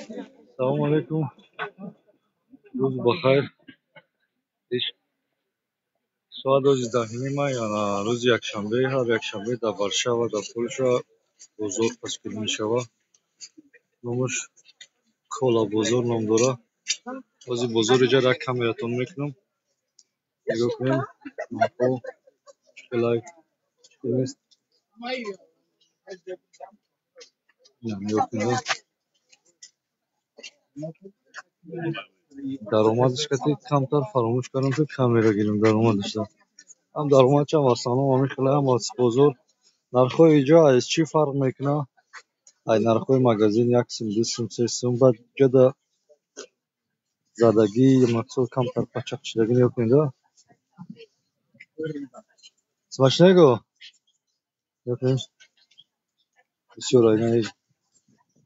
Салому алейкум. Рӯз бахайр. Соат рӯзи 10:30, рӯзи якшанбе, ҳар якшанбе дар Варшава, дар Полша бозор ташкил мешавад. Номаш Кола бозор ном дорад. Ҳозир бозор иҷа як камератон мекунам. Нигоҳ кунем, нархҳо чӣ хелай, чӣ хел нест. Нигоҳ кунед. Даромадаш кати камтар фаромӯш кардам, ки камера гирем даромадашда. Ҳам даромадшам в основном ҳамин хелай, ҳам аз бозор. Нархҳои иҷо аз чӣ фарқ мекунад? Ай нархҳои магазин 1 сум, 2 сум, 3 сум, баъд иҷода задагӣ, мақсуд камтар пачақчидагӣ нигоҳ кунед. Смачного? Нигоҳ кунед. Бисёр айнаи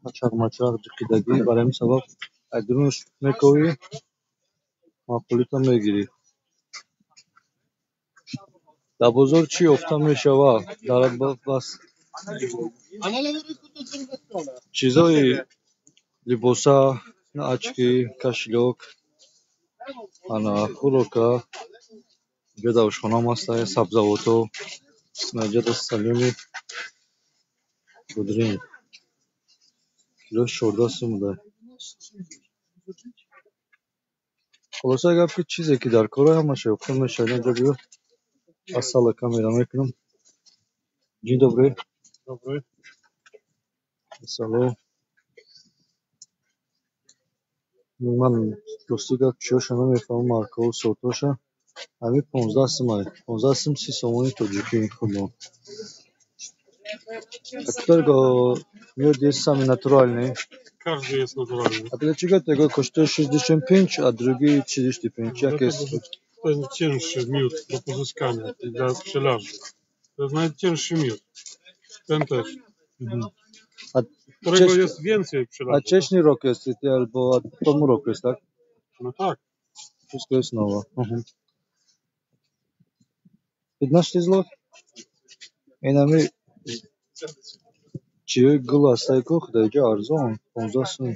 пачақ-мачақ ҷиқидагӣ, барои ҳамин сабаб ай дурунаш мековӣ, маъқулита мегирӣ. Дар бозор чӣ ёфта мешавад? Дар бас чизои либоса, очки, кошелёк, ана хӯрока, иҷода ошхонаам ҳаста, сабзавотҳо, иҷода солёный бодринг. Килош 14 сум буда. Хулоса гап ки чизе ки дар кора ҳамаша ёфта мешавад. Инҷо биё асала камера мекунам. Dzień dobry. Dobry. Салом. Ман рости гап чиёша намефаҳмам, маркаҳо, сортҳоша. Ҳамин 15 сум ай. 15 сум 30 сомони тоҷикӣ худмон. А którego miód jest samy naturalny? Każdy jest naturalny. A dlaczego tego kosztuje 65, a drugi 35? Jak jest? Dlatego, że ten cięższy miód do pozyskania dla pszczelarzy. To jest najcięższy miód. Ten też. A Którego wcześniej jest więcej pszczelarzy. A wcześniej rok jest, albo w tomu roku jest, tak? No tak. Wszystko jest nowe. 15 zł? Инами чиёи гул ҳастай ку, худаиҷо арзон, 15 сум.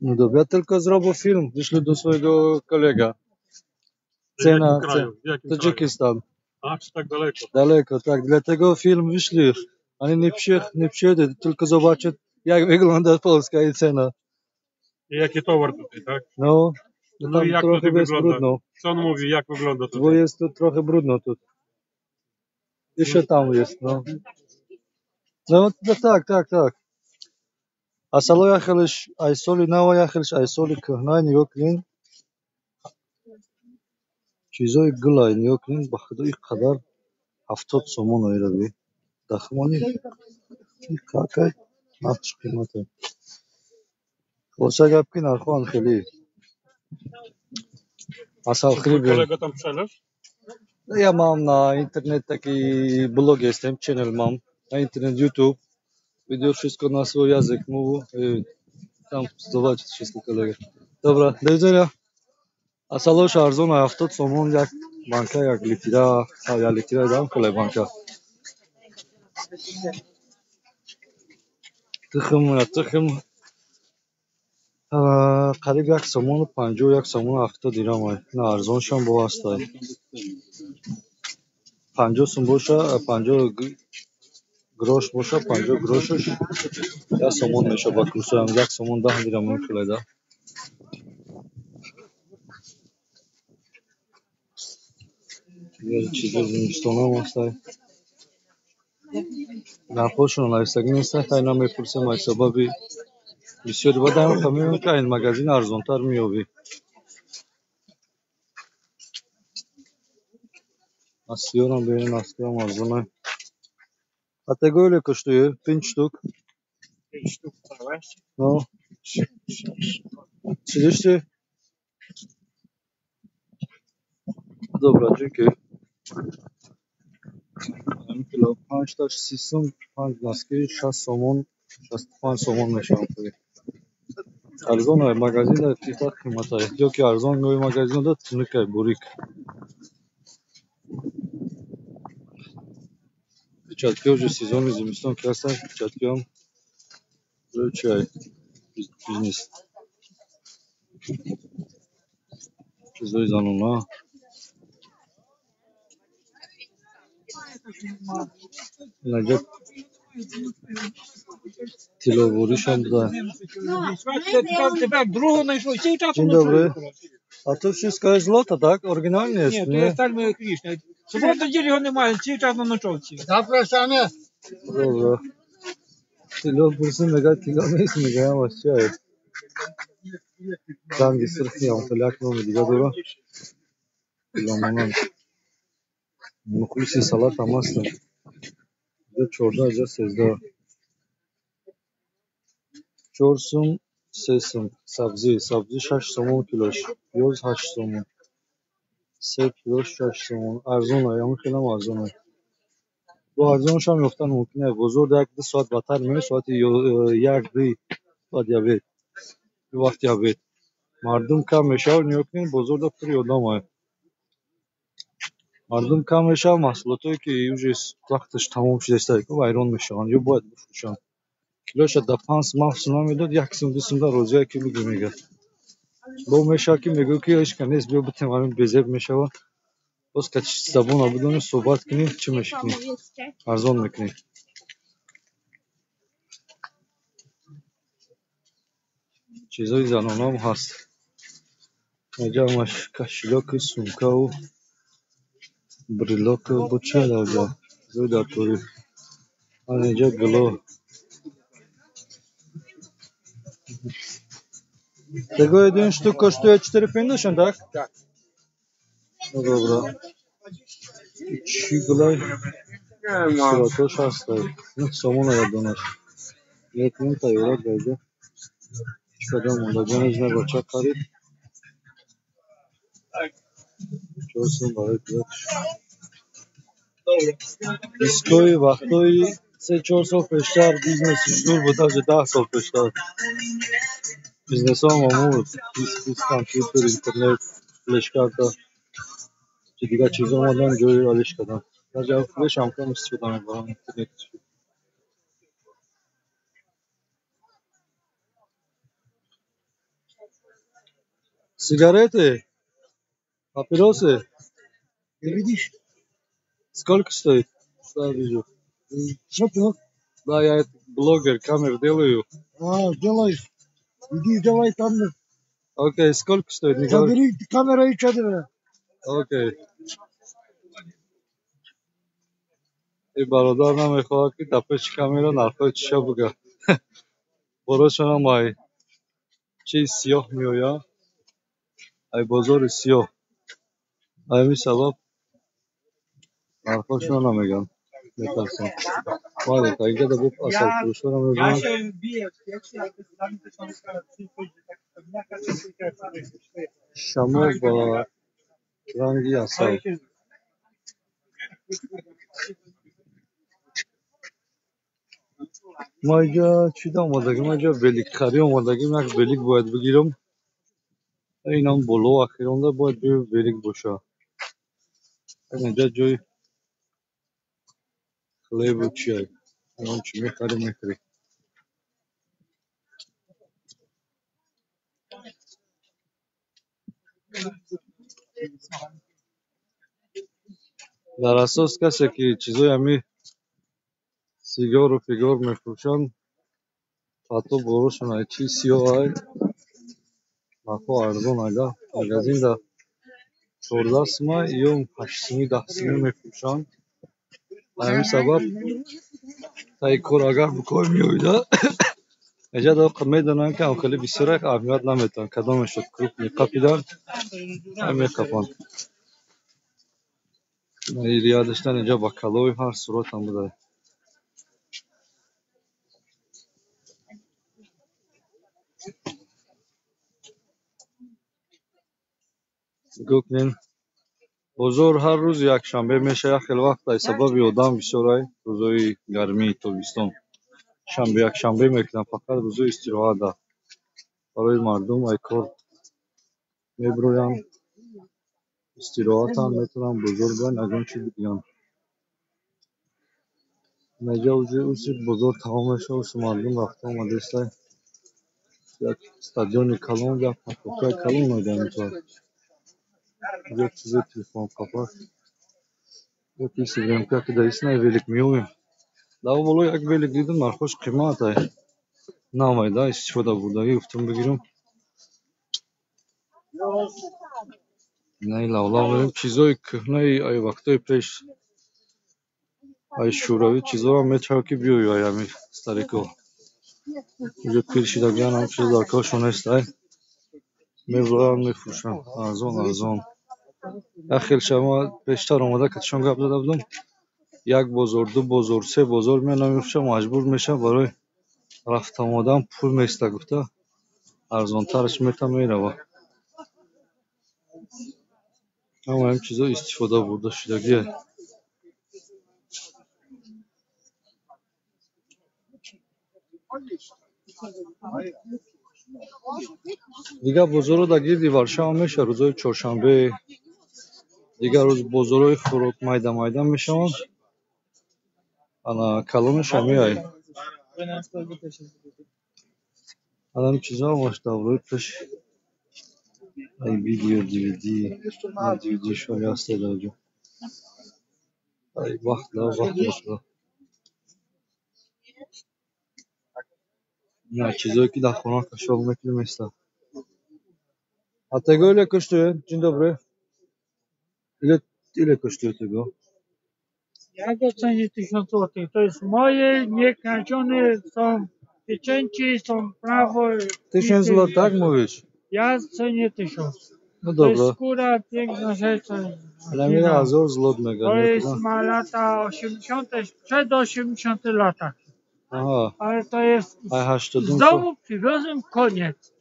No dobra, ja tylko zrobię film, wyślę do swojego kolega. Cena, W jakim kraju? W jakim kraju? Tadżykistan. A, czy tak daleko? Daleko, tak, dlatego film wyślę. Oni nie przyjedzie, tylko zobaczę, jak wygląda Polska i cena. I jaki towar tutaj, tak? No, No tam i jak trochę tutaj jest wygląda? brudno. Co on mówi, jak wygląda tutaj? Bo jest tu trochę brudno tu. Jeszcze tam jest, no. No, no tak, tak, tak. Асало яхелш ай соли нава, яхелш ай соли кӯҳнай нигоҳ кунед. Чизои гулай нигоҳ кунед, ба худо ин қадар 70 сомон айраби. Дахмони ин какай нархш қимате. Хулоса гап ки нархҳо ҳам хеле. Асал хлеб. Kolega tam pszczelarz? Ja mam na internet taki blog jestem, channel mam na internet YouTube. Video wszystko na swój język mówię. Tam zobaczyć wszystko kolega. Dobra, do widzenia. Асалош арзон 70 сомон як банка, як литра, як литра дам хеле банка. Тухм, тухм қариб як сомону 50, як сомону 70 дирам ай. На арзоншам бо ҳастай. 50 сум боша, 50 грош боша, 50 грошаш як сомон меша ба курсоям, як сомон 10 дирам мехӯледа. Чизи зимистонам ҳастай. Нархҳошон навистагӣ нестанд, тай намепурсем аз сабаби бисёри баъд ҳам фаҳмем, ки ин магазин арзонтар меёбӣ. Носкиёрам бинем, носкиёрам арзонай. А tego ile kosztuje? 5 sztuk? 5 sztuk całe? No. 30? Dobra, dzięki. Кило панҷ та 30 сум, панҷ носки, 60 сомон, 65 сомон мешавад. Арзон ай магазин дар чиза қиматай. Ё ки арзон меои магазин да тунукай бурик. Перчатки уже сезони зимистон ки ҳастанд, перчаткиам Чай бизнес. Чизои занона. Наҷа тиловоришам буда. Dzień dobry. A to wszystko jest złoto, tak? Oryginalnie jest, Nie, to nie? jest tak Кришна. Суботу неділю його немає, цілий час на ночовці. Zapraszamy. Добре. Тило пурси мега, тило нест мега, ҳамаш чай. Ранги сурхи ам хеле як номи дига дора. Тило монанд. Мухлиси салат ҳам ҳастанд. Инҷа 14, инҷа 13. 4 сум, 3 сум. Сабзӣ, сабзӣ 6 сомон килош. Пиёз 8 сомон. Се килош 6 сомон. Арзон ай, ҳамин хелам арзон ай. Бо арзонашам ёфтан мумкин ай. Бозор як ду соат баъдтар меояд, соати як дуи баъди обед. Вақти обед. Мардум кам мешавад, нигоҳ кунед, бозорда пури одам ай. Мардум кам мешавад, маҳсулотое ки уже вақташ тамом шудааст, вайрон мешаванд ё бояд бифурӯшанд. Килоша да 5 сум, 7 сум намедод, 1 сум, 2 сум да розия ки бигӯ мегӯяд. Бо мешавад ки мегӯяд ки ҳеч ка нест, биё битем, ҳамин безеб мешавад. Боз ка забона бидонӣ, суҳбат кунӣ, чӣ мешикунӣ? Арзон мекунӣ. Чизои занонаам ҳаст. Инҷа ҳамаш кошелёку, сумкаву брелоку, бо чӣ ҳалавҷа? Чизои даркорӣ. Ана инҷа гуло. Tego jeden sztuk kosztuje 4,50, tak? Tak. No dobra. Чӣ гулай? Суратош ҳаст. 9 сомон ая донаш. Мекунем тайёра гайда. Чӣ қадар мондагианаш на бача харид. 4 сум барои кӯдакш. Дискои вақтҳои 3-4 сол пештар бизнеси зур буд, даже 10 сол пештар. Бизнесҳо ҳам омӯд. Диск, компютер, интернет, флешкарта. Чи дигар чизо омадан ҷои алиш кардан. Даже флеш ҳам кам истифода мебаранд интернет. Сигареты? Папиросы? Не видишь? Сколько стоит? Да, вижу. Что ты? Да, я блогер, камеру делаю. А, делаешь. Иди, давай там. Окей, сколько стоит? Не говори. Забери камеру и чадра. Окей. И бародар намехоҳад ки дар пеши камера нархҳои чиша буга. Борошонам ай чизи сиёҳ меояд, ай бозори сиёҳ. Ҳамин сабаб нархҳошонро намегӯянд, метарсанд. Бале, та инҷа да бо асалфурӯшҳоро мебинам. Шамо ба ранги асал. Ма инҷа чӣ да омадагим? Ма инҷа великхарӣ омадагим. Як велик бояд бигирам. Инам боло ахиронда бояд ҷои велик боша. Инҷа ҷои хлебу чай. Он чӣ мехарӣ, мехӯрӣ. Дар асос касе ки чизои ҳами сигору фигор мефурӯшанд, ҳатто борошон ай чи сиёҳ ай, нархҳо арзон ай да. Магазинда 14 сума ё 8 сумӣ, 10 сумӣ мефурӯшанд. Ба ҳамин сабаб таи кор агар бикор меоида, инҷа медонанд ки хеле бисёр аҳамият наметавонанд. Кадомешо крупный қапидан, ай меқапанд. Рядаштан инҷа бакалои ҳар суратам буда. Нигоҳ кунед, бозор ҳар рӯз якшанбе мешавад. Як хел вақт ай сабаби одам бисёр ай рӯзҳои гармии тобистон. Шанбе якшанбе мекунанд, фақат рӯзҳои истироҳат барои мардум ай кор мебироянд, истироҳатанд, метавонанд бозор бироянд, ягон чиз бигиранд. Наҷа уже уси бозор тамом мешавад, уси мардум рафта омадааст. Як стадиони калон, як парковкаи калон майдон мешавад. Уже чизи телефон қапак. Ёки сибремка ки даис на велик меёвем. Дар боло як велик дидам, нархош қимат ай. Намайда истифода бурдагӣ гуфтам бигирам. Инаи лавлав мерем, чизои кӯҳнаи ай вақтҳои пеш ай шӯравӣ чизоро мечавад ки биёю ай ҳами старико. Уже пир шидагиан ҳам чизо дар коршон нест ай. Мебуранд, мефурӯшанд арзон арзон. Як хел шама пештар омада катишон гап зада будам. Як бозор, ду бозор, се бозор меояд, намефурӯшад, маҷбур мешавад барои рафта омадан пул места гуфта арзонтараш мета мерава. Ҳама ҳам чизо истифода бурда шудагие. Дигар бозорҳо дар гирди Варшава мешавад рӯзҳои чоршанбе, дигар рӯз бозорҳои хӯрок майда майда мешаванд. Ана калонаш ҳамиай. Ана ҳамин чизо ҳамаш давраҳои пеш ай видео, DVD, DVD шоли ҳаста дар ҷо. Ай вақт да вақт бошад. На чизое ки дар хона кашол мекунем места. А tego ile kosztuje? Dzień dobry. Ile kosztuje tego? Ja go cenię 1000 zł. To jest moje, niekradzione, są pieczęci, są prawo. 1000 zł, tak mówisz? Ja cenię 1000. No To jest dobra. skóra, piękna rzecz. Ale mi razor zlot mega. To jest ma lata 80., przed 80. latach. Aha. Ale to jest. Aj Z domu przywiozłem koniec.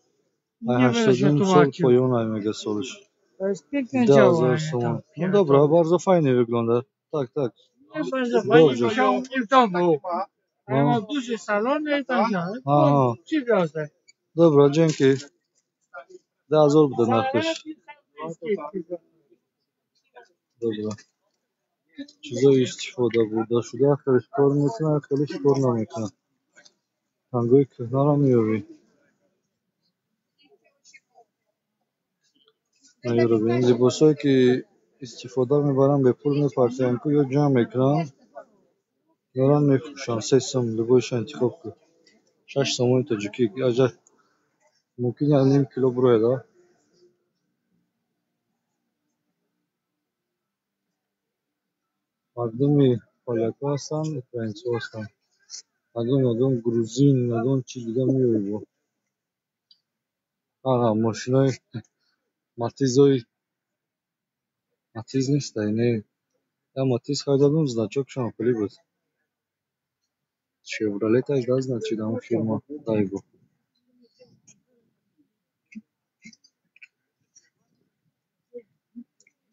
Aj Nie będę się 82 sol tłumaczył. pojona mega solisz. To jest piękne Da, działanie. zresztą. No dobra, bardzo fajnie wygląda. Tak, tak. Nie bardzo fajnie Dobrze. wisiał u mnie w domu. A ja No. mam duży salon i tak dalej. Aha. No, przywiozę. Dobra, dzięki. Da, zor bude narkoš. Dobra. Чизо истифода бурда шуда, хелеш кор мекунад, хелеш кор намекунад. Тангои кӯҳнаро меёбӣ. Наёрабӣ. Ин либосҳое ки истифода мебаранд, бепул мепартоянд ку ё ҷамъ мекунанд, меоранд мефурӯшанд. 3 сом любойша интихоб кун. 6 сомони тоҷикӣ. Аҷа мумкин як ним кило бурояд, а? Мардуми полякҳо ҳастанд, украинцҳо ҳастанд. Ягон ягон грузин, ягон чи дига меёбӣ бо. Ана мошинои Матизои Матиз нест, не. Я Матиз харида будам, значокшон хеле буд. Шевролет аш да значит ҳамон фирма Дайго.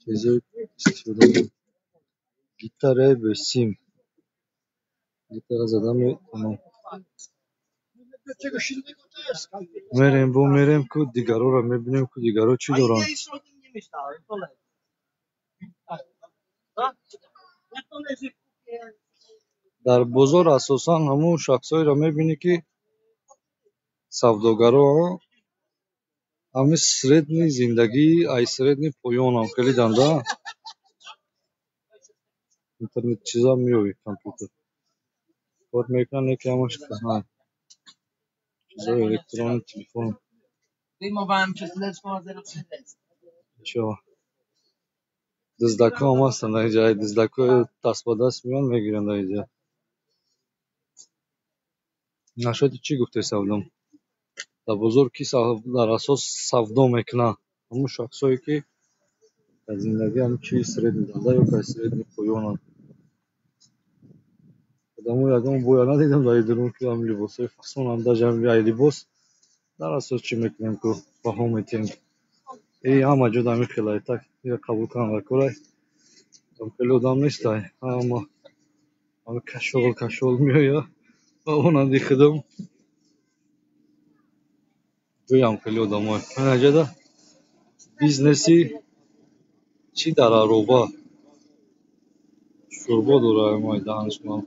Чизои истифода гитараи бесим. Гитара зада метавонам. Мерем бо мерем ку дигарора мебинем ку дигаро чӣ доранд. Дар бозор асосан ҳамун шахсҳоеро мебинӣ ки савдогаро ҳами средний зиндагӣ, ай средний поёнам хеле данда. Интернет чиза меёбӣ, компютер. Кор мекунад, не ки ҳамаш кӯҳна. Чизои электронӣ, телефон. Wyjmowałem przez 0,03. Чо? Дуздакҳо ҳам ҳастанд дар инҷа. Ай дуздакҳо даст ба даст меоянд, мегиранд дар инҷа. Нашоти чӣ гуфтаи савдом? Дар бозор ки дар асос савдо мекунад? Ҳамун шахсҳое ки дар зиндагӣ ҳамин чизи средний данда ё ки средний поёнанд. Одамо ягон боя надидам дар дурун ки ҳамин либосҳои фасонанд, даже ҳамин ай либос дар асос чӣ мекунем ку баҳо метиҳем. И ҳама ҷо дар ҳамин хелай так ира қабул кунанд дар корай. Хеле одам нестай. Ҳама ҳами кашол кашол меояд ба монанди худам. Ҷоям хеле одамое. Анаҷада бизнеси чӣ дар ароба шӯрбо дора майдаҳанаш ман.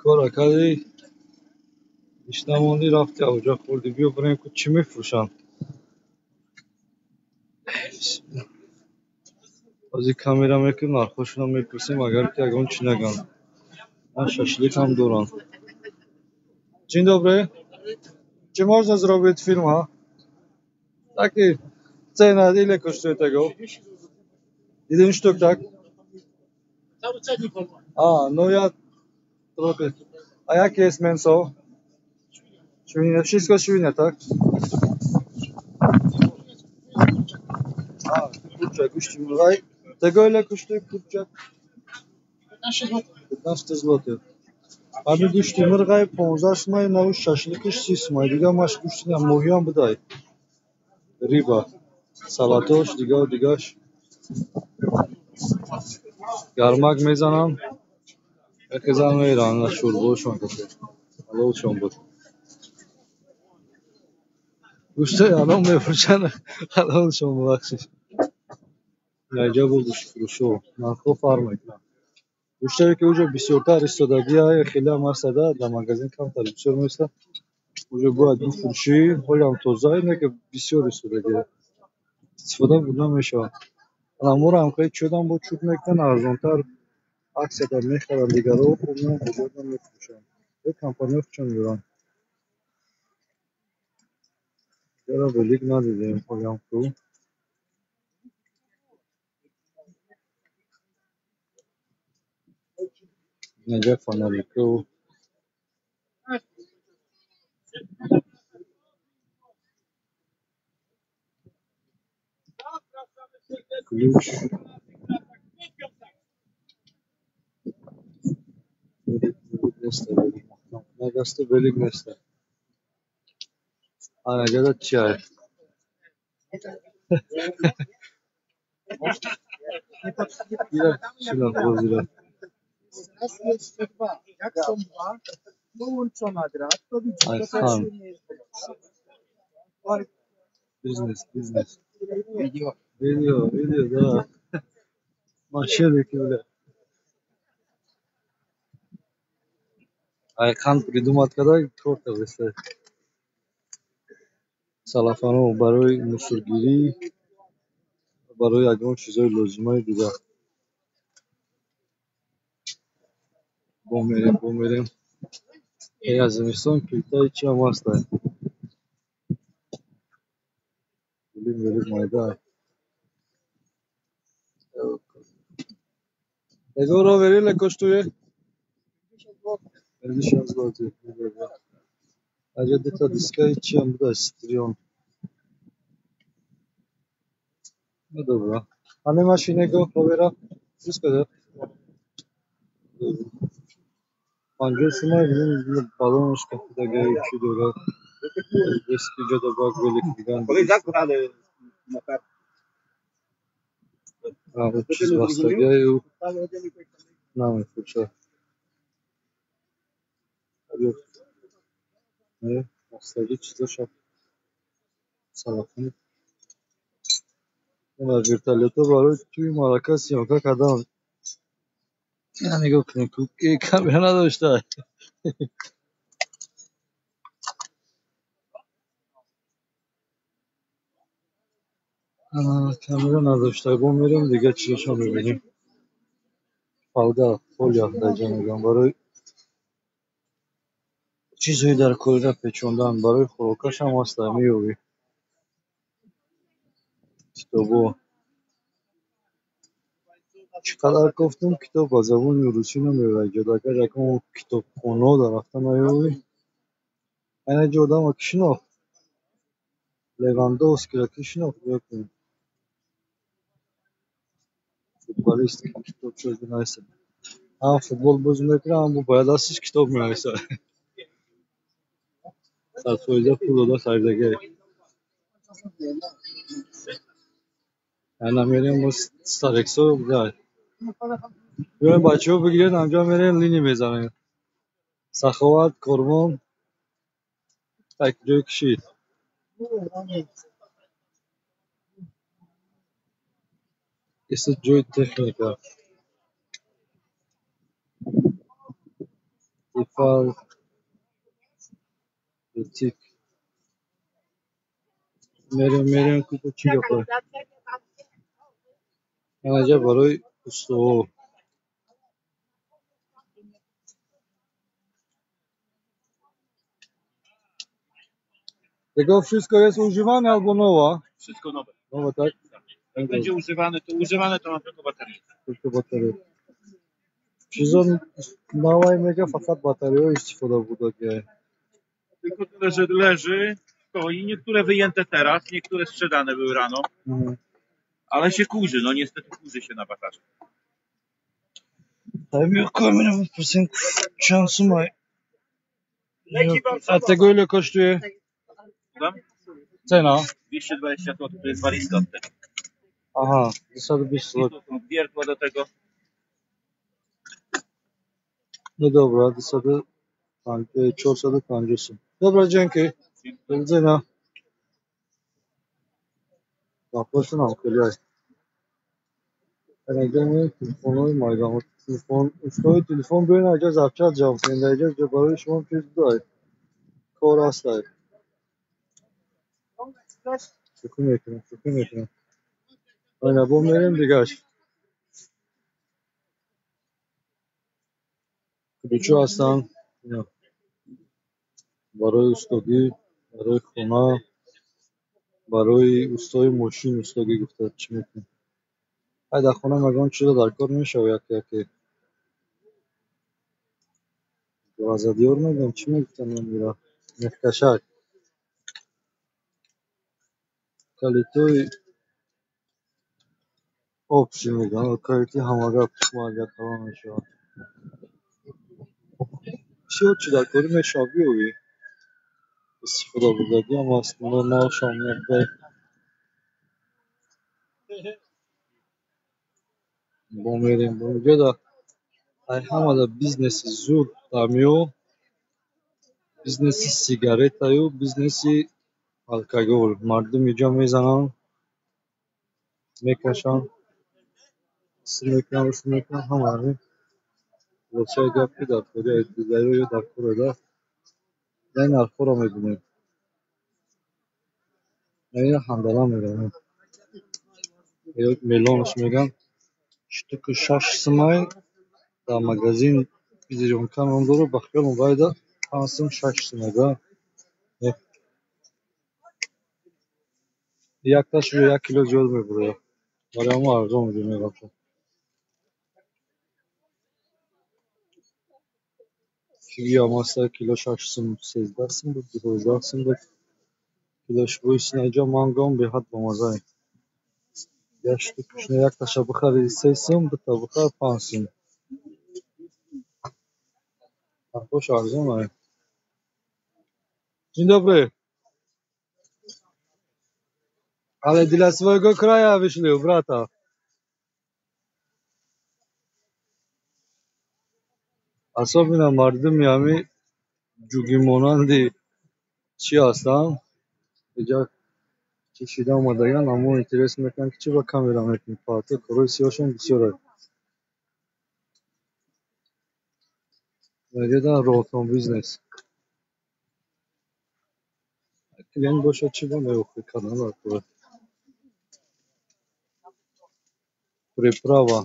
Кора кардӣ, гушна мондӣ, рафти авҷа хӯрдӣ. Биё бирем, ку чӣ мефурӯшанд. Ҳозир камера мекунем, нархҳошонро мепурсем, агар ки ягон чӣ нагӯянд. Шашлик ҳам доранд. Dzień dobry. Czy można zrobić film, a? Taki cena, ile kosztuje tego? Jeden sztuk, tak? Cały cennik wolno. A, no ja trochę. A jakie jest mięso? Świnia, wszystko świnia, tak? A, kurczak, guści mlaj. Tego ile kosztuje kurczak? 15 zł. 15 zł. Ҳами гӯшти мирғай 15 сумай, наву шашликиш 30 сумай. Дига маш гӯшти на, моҳиам бидай. Риба, салатош, дигаву дигаш. Гармак мезанам, яке зан меран, на шӯрбошон касе. Ҳалолшон буд. Гӯштаи ҳалол мефурӯшанд, ҳалолшон, бубахшед. Инҷа бо гӯштфурӯшо нархҳо фарқ мекунанд. Гӯштае ки уҷо бисёртар истодагия, хелеам ҳастада, дар магазин камтар бисёр меистад. Уҷо бояд бифурӯшӣ, ҳолиам тоза, ине ки бисёр истодагия. Истифода бурда мешавад. Ана моро ҳам хеле чӯдам бо чӯб мекунанд, арзонтар аксияда мехаранд, дигарҳо меоянд бозорда мефурӯшанд. Ё компаниҳо худшон меоранд. Дигарро велик надидем ҳолиам ку. Инҷа фонарикҳо. Ключ. Велик неста, велик маҳкам. Нагасте велик неста. Ана ҷада чай. Ира шинох бозира. Raz, jeszcze dwa. Jak są dwa, połączona gra, to widzisz, to też Айхан. nie jest Бизнес, бизнес. Видео, видео, да. Мошенники, бля. Айхан придумать карда, кор кардаста. Салафано барои мусоргирӣ, барои ягон чизҳои лозимаи дигар. Бо мерем, бо мерем. Э, аз зимистон плитаи чи ҳам ҳаста. Гулим велик майда. Tego rower ile kosztuje? 50 zł. No dobra. A gdzie ta dyska i ci ją dać strion. No dobra. A nie masz innego rowera? Wszystko, tak? Dobra. 50 сумай баллонаш кафидагаи чӣ дорад. Диски ҷода бак велик диган. Чиз бастагиаю намефурӯшад. Бастагӣ чизоша салафон. Ина вертолётҳо барои тӯи маърака съёмка кардан. Ина нигоҳ кунед, ки камера надошта. Камера надошта. Бо мерем дигар чизоша мебинем. Фолга, фолия дар ҷа мегӯям барои чизҳои дар корира печондан, барои хӯрокашам ҳаста, меёбӣ. Китобҳо. Чӣ қадар кофтум, китоб ба забони русӣ намеояд. Ҷода агар ягон китобхонао дар рафта наёбӣ. Ана ҷо одама ки шинохт? Левандовскиро ки шинохт? Нигоҳ кунед. Футболист китобчо нависад. Ҳам футбол бозӣ мекунад, ҳам бояд дастиш китоб менависад. 100% пул дода харидагиа. Ана мерем боз старексо буда. Биёем бачаҳо бигиред, анҷо мерем лини мезанем. Саховат, Корвон, так ҷой кишид. Иста ҷои техника. Tefal, Бутик. Мерем, мерем, купа чӣ гапа? Анаҷа барои устоҳо. Tego wszystko jest używane albo nowa? Wszystko nowe. Nowe, tak? Jak będzie używane, to mam tylko baterię. Только батарея. Чизо навай мега, фақат батареяҳо истифода бурдагиай. Tylko tyle, że leży, stoi. Niektóre wyjęte teraz, niektóre sprzedane były rano. Ale się kurzy, no niestety kurzy się na batarze. Чанд сумай? A tego ile kosztuje? Słucham? Cena? 220 zł, to jest walizka od tego. Aha, 220 zł. Tu są wiertła do tego. No dobra, 450 сум. Dobra, dzięki. До widzenia. Гапҳошонам хеле аст. Анагами телефонҳои майдон. Телефон, устои телефон биёен, аҷа запчасть ҷамъ кунед. Аҷа барои шумо чиз будай. Кор ҳастай. Шӯхӣ мекунам, шӯхӣ мекунам. Айна бо мерем дигаш. Ключо ҳастанд. Барои устогӣ, барои хона, барои устои мошин устогӣ гуфта чӣ мекунем. Ай дар хона ягон чизо дар кор мешава, яке яке. Глазодер мегӯям, чӣ мегуфтанд номира? Мехкашак. Калитои общий мегӯянд, калити ҳамага майда калон мешавад. Бисёр чӣ дар корӣ мешавад, биёвӣ. Истифода бурдагиам аст, навшам меқдай. Бо мерем, бо ҷода ай ҳамада бизнеси зуд дамиё, бизнеси сигаретаю бизнеси алкогол. Мардум иҷо мезананд, мекашанд, исм мекунанд, усм мекунанд, ҳама ҳамин. Хулосаи гап ки дар кори ё дар кореда дай нархҳоро мебинем. Ина ҳандала мегӯянд. Ё мелонаш мегӯянд. Штуку 6 сумай дар магазин Бедреонка ном дорад, ба хиёлам вайда 5 сум, 6 сумай да. Якташ 1 кило зиёд мебурад. Барои ҳамо арзон унҷо меғалтад. Кивиам ҳаста, кило 6 сум, 13 сум буд, 12 сум буд. Килош боиси наиҷа мангоам беҳад бомаззае. Як штукаш якташа бихари 3 сум, дута бихар 5 сум. Нархош арзон ай. Dzień dobry. Ale dla swojego kraja wyślę, brata. Особенно мардуми ҳами ҷугимонанди чӣ ҳастанд, иҷа чӣ шида омадагианд, аммо интерес мекунанд, ки чӣ ба камера мекунӣ. Палто корҳои сиёҳшон бисёр. Наҷода ротон бизнес. Клиент бошад, чӣ ба меохӯрӣ кардан дар кора. Приправа.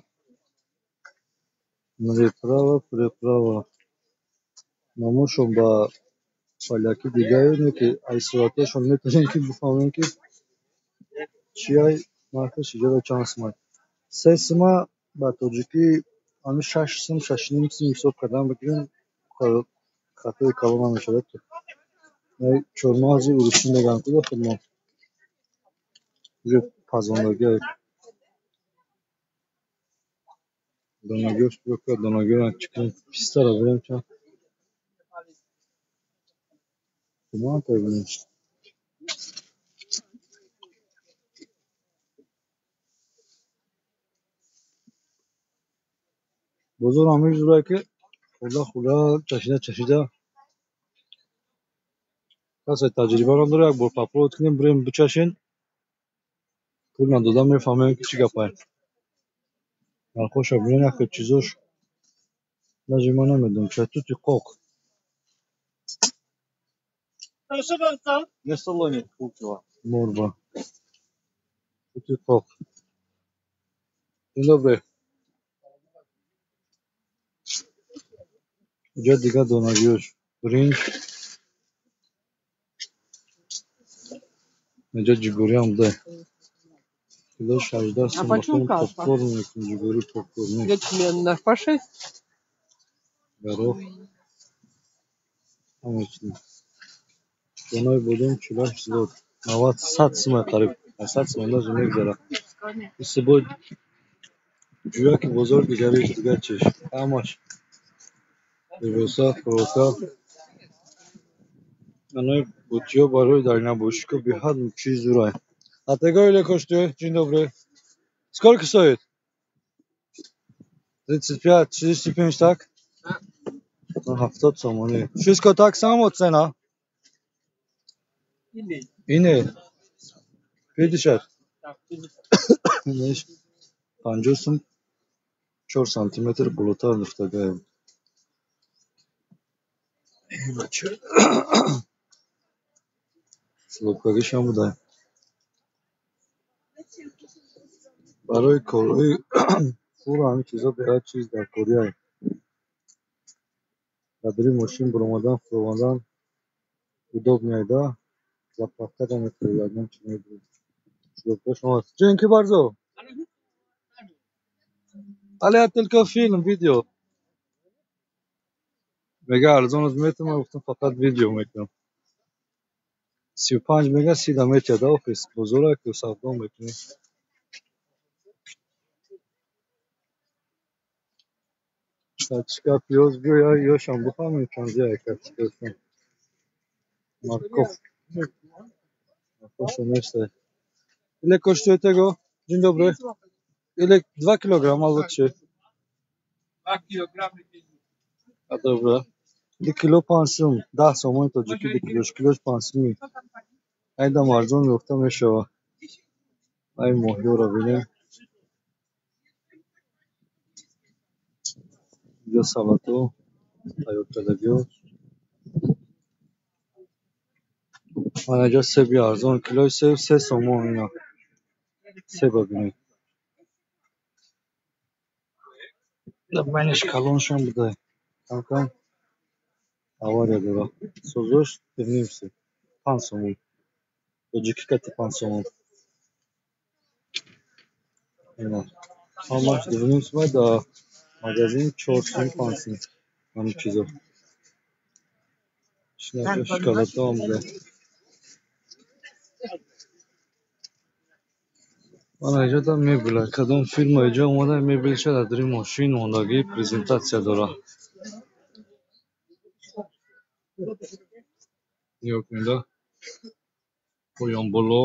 Приправа, приправа. Номошон ба поляки дигае не, ки ай суратҳошон метавонем ки бифаҳмем, ки чи ай, нархаш иҷода чанд сумай. 3 сума ба тоҷикӣ ҳами 6 сум, 6,5 сум ҳисоб кардан бигирем, хатои калон намешавад. Чормағзи урусӣ мегӯянд куда худмон. Уже пазондагиай. Донагиҳош биё, ка донагиҳоро чӣ кунем, пистаро бирем чанд. Куман бинем. Бозор ҳам мегузарад, ки хӯрда хӯрда, чашида чашида касе таҷриба надорад, як бор попробовать кунем, бирем бичашем, пул надода мефаҳмем, ки чӣ гапае. Нархҳоша бинем, як хел чизош даже ман намедонам ча. Тути қоқ. Proszę bardzo. Nie solonie, pół kila. Morba. Қути қоқ. Dzień dobry. Иҷа дигар донагиёш. Биринҷ. Иҷа ҷигориам буда. Килош 18 А сум. почем Бахом каша? попкорн мекунем, ҷигорӣ попкорн. Ячменная по 6. Горох. Ҳама чиз. Донаи бодом 48 злот. 90 100 сумай қариб. Аз 100 сум даже мегзара. Иси бо ҷӯяки бозор дигариш дигар чиш. Ҳамаш. Либоса, хӯрока. Анои бутиё барои дальнобойщико беҳад чиз зурай. А tego ile kosztuje? Dzień dobry. Сколько стоит? 35, 35, tak? No 70 сомонӣ. Wszystko tak samo cena? Ине. 50. Инеш 50 сум 4 сантиметр болотар андохтагаем. Бача. Хлопкагишам буда. Барои корҳои фура ҳамин чизо беҳад чиз дар корияй. Дар дури мошин баромадан, фуромадан удобный да. Заправкада метавонӣ ягон чи мебурӣ. Шлёпкашон ҳаст. Dzięki bardzo. Але я только фильм, видео. Мега арзон метавонам, гуфтам фақат видео мекунам. 35 мега 30 да метия да офис. Бозора ки савдо мекунӣ. Картошка, пиёз биё ёшам бифаҳмем чандия картошкашон. Морковь. Морковь нестай. Ile kosztuje tego? Dzień dobry. Ile? 2 kg albo 3. 2 килограммы. А добра. Ду кило 5 сум. 10 сомони тоҷикӣ ду килош. Килош 5 сумӣ. Айдам арзон ёфта мешавад. Ай моҳиёро бинем. Инҷо салатҳо тайёр кардагиҳо. Мана инҷо себи арзон. Килои себ 3 сомон ина. Себа бинед. Байниш калоншам буда. Кам-кам авария дора. Созош дувним себ. 5 сомон. Тоҷикӣ кати 5 сомон. Ина. Ҳамаш дувним сумай дар магазин 4 сум, 5 сум. Ҳамин чизо. Шинаҷо шоколадҳоам буда. Мана инҷо да мебел. Кадом фирма инҷо омада мебелша дар дури мошин мондагӣ презентатсия дора. Нигоҳ кунед, поён боло.